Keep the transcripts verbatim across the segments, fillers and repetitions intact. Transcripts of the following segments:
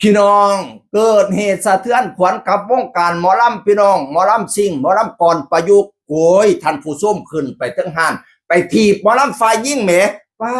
พี่น้อง เกิดเหตุสะเทือนขวัญกับวงการหมอลำพี่น้อง หมอลำซิ่ง หมอลำก่อนประยุกต์ โอ้ย ท่านผู้ชม ขึ้นไปเทิงห้าน ไปถีบหมอลำฝ่ายหญิงแหม ป๊า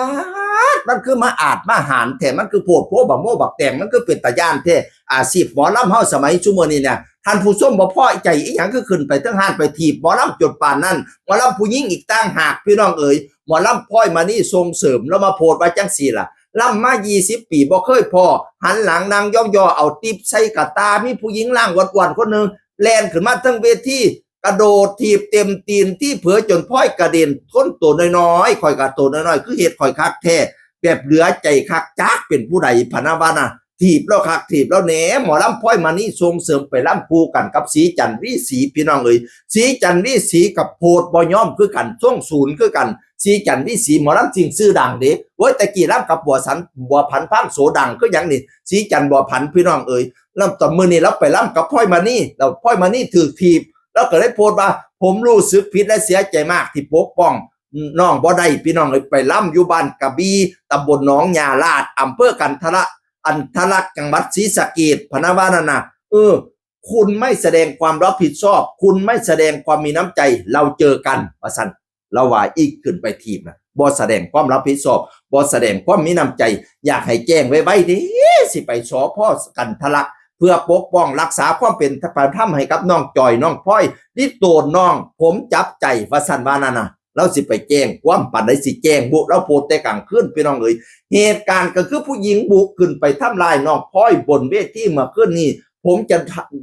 ด มันคือมาอาดมาหาญแท้ มันคือโพดโพบักโมบักแตง มันคือเป็นตาย้านแท้ อาชีพหมอลำเฮาสมัยซุมื้อนี้เนี่ย ท่านผู้ชมบ่พอใจอีหยัง คือขึ้นไปเทิงห้านไปถีบหมอลำจนปานนั้น หมอลำผู้หญิงอีกต่างหาก พี่น้องเอ๋ย หมอลำพลอยมณีส่งเสริม แล้วมาโพสต์ว่าจังซี่ล่ะ ลำมายี่สิบปีบ่เคยพ้อ หันหลังนั่งย่องย่อเอาติ๊บใส่กะตา มีผู้หญิงร่างอ้วนๆคนหนึ่ง แล่นขึ้นมาเทิงเวที กระโดดถีบเต็มตีนที่เผลอจนพลอยกระเด็น คนโตน้อยๆ ข้อยก็โตน้อยๆ คือเฮ็ดข้อยคักแท้ แบบเหลือใจคัก จักเป็นผู้ใด พะนะว่านะ ถีบลาวคัก ถีบลาวแหน่ หมอลำพลอยมณีส่งเสริมไปลำคู่กันกับศรีจันทร์วีศรี พี่น้องเอ๋ย ศรีจันทร์วีศรีกับโพดบ่ยอมคือกัน ส่งศูนย์คือกัน ศรีจันทร์วีศรี หมอลำซิ่งชื่อดังเด้ โอ้ย แต่กี้ลำกับบัวสัน บัวผัน พานโส ดังคือหยังนี่ ศรีจันทร์ บัวผัน พี่น้องเอ๋ย ลำ ตอนมื้อนี้ลาวไปลำกับพลอยมณี แล้วพลอยมณีถูกถีบ ลาวก็เลยโพสต์ว่า ผมรู้สึกผิดและเสียใจมากที่ปกป้องน้องบ่ได้ พี่น้องเอ๋ย ไปลำอยู่บ้านกระบี่ ตำบลหนองหญ้าลาด อำเภอกันทะละ อันทะลัก จังหวัดศรีสะเกษ พะนะว่านั่นน่ะ เออ คุณไม่แสดงความรับผิดชอบ คุณไม่แสดงความมีน้ำใจ เราเจอกัน ว่าซั่น ลาวว่าอีก ขึ้นไปถีบนะ บ่แสดงความรับผิดชอบ บ่แสดงความมีน้ำใจ อยากให้แจ้งไวๆเด้ สิไป สภ.กันทะลัก เพื่อปกป้องรักษาความเป็นธรรมให้กับน้องจอย น้องพลอย นี่โตนน้อง ผมจับใจ ว่าซั่นว่านั่นน่ะ ลาวสิไปแจ้งความปานใด สิแจ้งบุ ลาวโพสต์แต่กลางคืน พี่น้องเอ๋ย เหตุการณ์ก็คือผู้หญิงบุกขึ้นไปทำลายน้องพลอยบนเวทีเมื่อคืนนี้ ผมจะ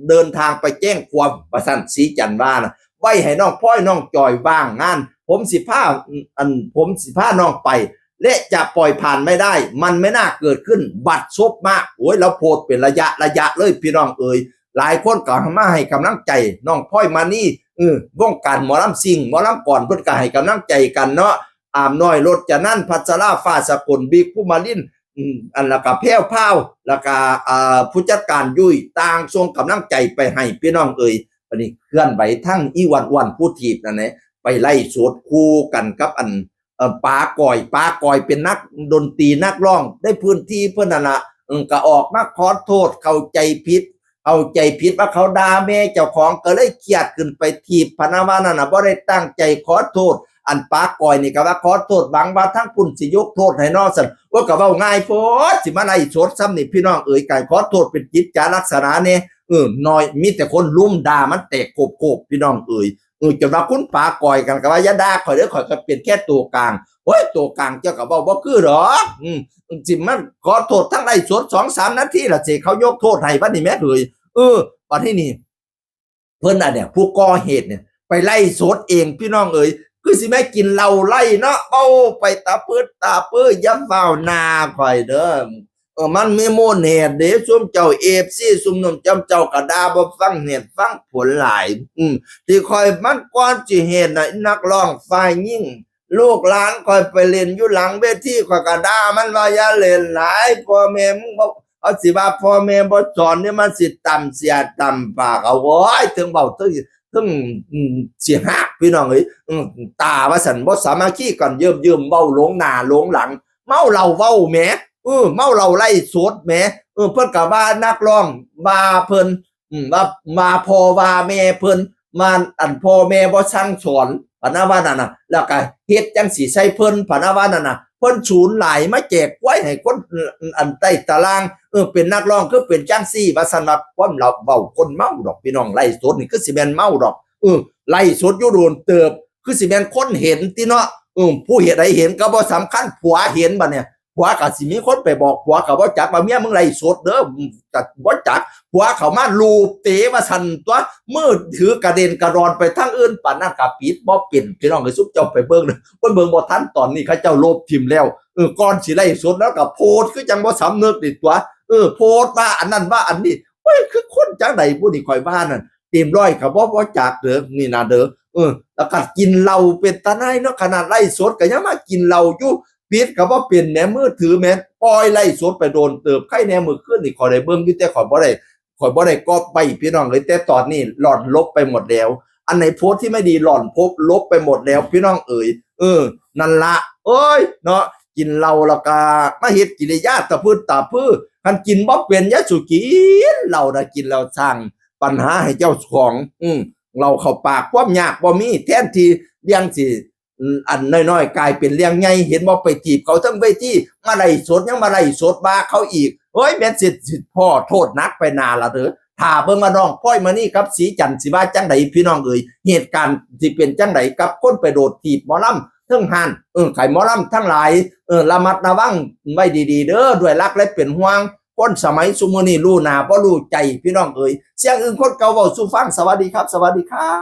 เดินทางไปแจ้งความ ว่าซั่น ศรีจันทร์ว่านะ ไว้ให้น้องพลอยน้องจอยว่างงาน ผมสิพา อัน ผมสิพาน้องไป และจะปล่อยผ่านไม่ได้ มันไม่น่าเกิดขึ้น บัดซบมาก โอ้ย ลาวโพสต์เป็นระยะระยะเลย พี่น้องเอ๋ย หลายคนก็มาให้กำลังใจน้องพลอยมณี เออ วงการหมอลำซิ่ง หมอลำก่อน เพิ่นก็ให้กำลังใจกันเนาะ อามน้อย รจนันท์ พัชรา ฟ้าสกล บิ๊ก ภูมิลินทร์ อืม อัน แล้วก็แพรวพราว แล้วก็ อ่า ผู้จัดการยุ้ย ต่างส่งกำลังใจไปให้ พี่น้องเอ๋ย บัดนี้เคลื่อนไหวทั้งอีอ้วนๆผู้ถีบนั่นแหละ ไปไลฟ์สดคู่กันกับอัน เอ่อ ป๋าก้อย ป๋าก้อยเป็นนักดนตรีนักร้องในพื้นที่เพิ่นนั่นล่ะ เออ ก็ออกมาขอโทษ เข้าใจผิด เข้าใจผิดว่าเขาด่าแม่เจ้าของ ก็เลยเครียดขึ้นไปถีบ พะนะว่านั่นน่ะ บ่ได้ตั้งใจขอโทษ อันป๋าก้อยนี่ก็ว่าขอโทษ หวังว่าทางพุ้นสิยกโทษให้เนาะ ซั่น โอ้ย ก็เว้าง่ายโพด สิมาไลฟ์สดซ้ำนี่ พี่น้องเอ๋ย การขอโทษเป็นกิจจาลักษณะแหน่ เออ น้อย มีแต่คนลุมด่ามันแตกโขบๆ พี่น้องเอ๋ย เออ จนว่าคุณป๋าก้อยกันก็ว่าอย่าด่าข้อยเด้อ ข้อยก็เป็นแค่ตัวกลาง โอ้ย ตัวกลางเจ้าก็เว้าบ่คือดอก อืม สิมาขอโทษทั้งไลฟ์สดสองสามนาทีล่ะ สิเขายกโทษให้บัดนี้แหมเอ๋ย เออ บัดนี้นี่ เพิ่นอันเนี่ย ผู้ก่อเหตุเนี่ย ไปไลฟ์สดเอง พี่น้องเอ๋ย คือสิแม่นกินเหล้าไร้เนาะ เว้าไปตาปืดตาปื้อ อย่าฟ้าวด่าข้อยเด้อ เออ มันมีมูลเหตุเด้ ซุมเจ้า เอฟซี ซุมนั่น ซุมเจ้าก็ด่าบ่ฟังเหตุฟังผลหลาย อืม ที่ข้อยมันก่อนสิเหตุน่ะ นักร้องฝ่ายหญิง ลูกหลานข้อยไปเล่นอยู่หลังเวที ข้อยก็ด่ามันว่าอย่าเล่นหลาย พ่อแม่มึงบ่ เขาสิว่าพ่อแม่บ่สอนเนี่ย มันสิต่ำเสียต่ำปากเอา โอ้ย ถึงเว้าถึง ถึง อืม สิหัก พี่น้องเอ้ย อืม ตาว่าซั่น บ่สามัคคีกัน เยิ่มๆ เว้าหลงหน้าหลงหลัง เมาเหล้าเว้าแหม เออ เมาเหล้าไลฟ์สดแหม เออ เพิ่นก็ว่านักร้อง ว่าเพิ่น อืม ว่า ว่าพ่อว่าแม่เพิ่น ว่าอันพ่อแม่บ่สั่งสอน พะนะว่านั่นน่ะ แล้วก็เฮ็ดจั่งซี้ใส่เพิ่น พะนะว่านั่นน่ะ เพิ่นสูญหลาย มาแจกควายให้คน อันใต้ตาราง เออ เป็นนักร้องคือเป็นจั่งซี้ ว่าซั่นว่า ความเหล้าเว้าคนเมาดอก พี่น้อง ไลฟ์สดนี่คือสิแม่นเมาดอก เออ ไลฟ์สดอยู่โดนเติบ คือสิแม่นคนเห็นติเนาะ เออ ผู้เฮ็ดให้เห็นก็บ่สำคัญ ผัวเห็นบัดเนี่ย ผัวก็สิมีคนไปบอกผัวก็บ่จักว่าเมียมึงไลฟ์สดเด้อ ก็บ่จัก ผัวเข้ามาลูบเตะว่าซั่นตั๊ว มือถือกระเด็นกระดอนไปทางอื่น ปานนั้นก็ปิดบ่เป็น พี่น้องเอ้ย ซุมเจ้าไปเบิ่งเด้อ เพิ่นเบิ่งบ่ทัน ตอนนี้เขาเจ้าลบถิ่มแล้ว เออ ก่อนสิไลฟ์สดแล้วก็โพสต์คือจั่งบ่สำนึกนี่ตั๊ว เออ โพสต์ว่าอันนั้นว่าอันนี้ โอ้ย คือคนจั่งใดบุนี่ ข้อยว่านั่น เต็มร้อยก็บ่ บ่จักเด้อ นี่นะเด้อ เออ แล้วก็กินเหล้าเป็นตาหน่ายเนาะ ขนาดไลฟ์สดก็ยังมากินเหล้าอยู่ ปิดก็บ่เป็นแหม มือถือแหม ปล่อยไลฟ์สดไปโดนเติบ ใครแหน่มื้อคืนนี่ข้อยได้เบิ่งอยู่ แต่ข้อยบ่ได้ ข้อยบ่ได้ก๊อปไว้ พี่น้องเอ้ย แต่ตอนนี้หล่อนลบไปหมดแล้ว อันไหนโพสต์ที่ไม่ดีหล่อนพบลบไปหมดแล้ว พี่น้องเอ๋ย เออ นั่นละ เอ้ย เนาะ กินเหล้าแล้วก็มาเฮ็ดกิริยาตะพื้นตะพื้น คันกินบ่เป็นอย่าสู่กินเหล้านะ กินแล้วสร้างปัญหาให้เจ้าของ อืม เหล้าเข้าปากความยากบ่มี แทนที่เรื่องสิ อืม อันน้อยๆ กลายเป็นเรื่องใหญ่ เห็นบ่ ไปจีบเขาเทิงเวที มาไลฟ์สดยังมาไลฟ์สดว่าเขาอีก เฮ้ย แม่นสิ สิพ้อโทษหนักไปหน้าละเด้อ ถ้าเบิ่งว่าน้องพลอยมณีกับสีจันทร์สิว่าจั่งใด พี่น้องเอ๋ย เหตุการณ์สิเป็นจั่งใดกับคนไปโดดถีบหมอลำเทิงห้าน เออ ขายหมอลำทั้งหลาย เออ ระมัดระวังไว้ดีๆ เด้อ ด้วยรักและเป็นห่วง คนสมัยซุมื้อนี้รู้หน้าบ่รู้ใจ พี่น้องเอ๋ย เสียงอึ่งคนเก่าเว้าสู่ฟัง สวัสดีครับ สวัสดีครับ